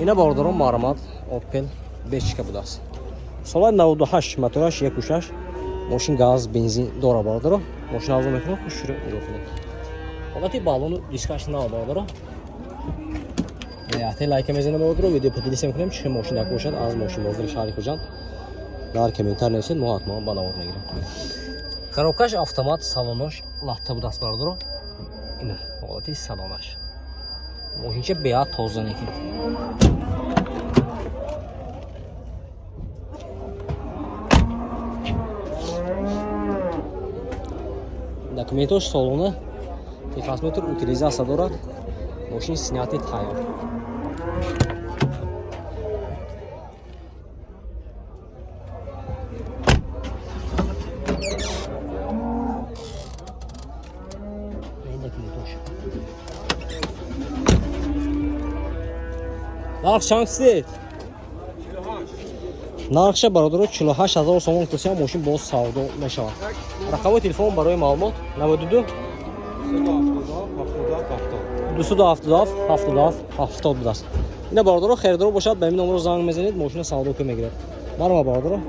Ина, бародарон, марҳамат, Опел Бечка будааст, соли 98, мотораш 1,6, мошин газ, бензин дора. Бародаро, мошин арзон мекунам, хушро нигоҳ кунед, ҳолати балону дискаш нав, бародаро. Яхте лайка мезанем, бародаро, видео поделиться мекунем. Чӣ мошин як бошад аз мошинбозори шаҳри Хуҷанд, дар комментар нависед, мо ҳатман ба навор мегирем. Коробкаш автомат, салонош латта будааст, бародаро. Ина ҳолати салонаш, мошинча беҳад тоза неки. Документош солона, техосмотр, утилизация дорад, мошин снятый, тайёр. Ин документош. Нарх чанд кисед? Нархша, бародаро, 48 ҳазор сомон курсия, мошин боз савдо мешавад. Рақами телефон барои маълумот: 92 277 77 70 будааст. Ина, бародаро, хердоро бошад, ба ин номро занг мезанед, мошина савдо ка мегирад. Марҳама, бародаро.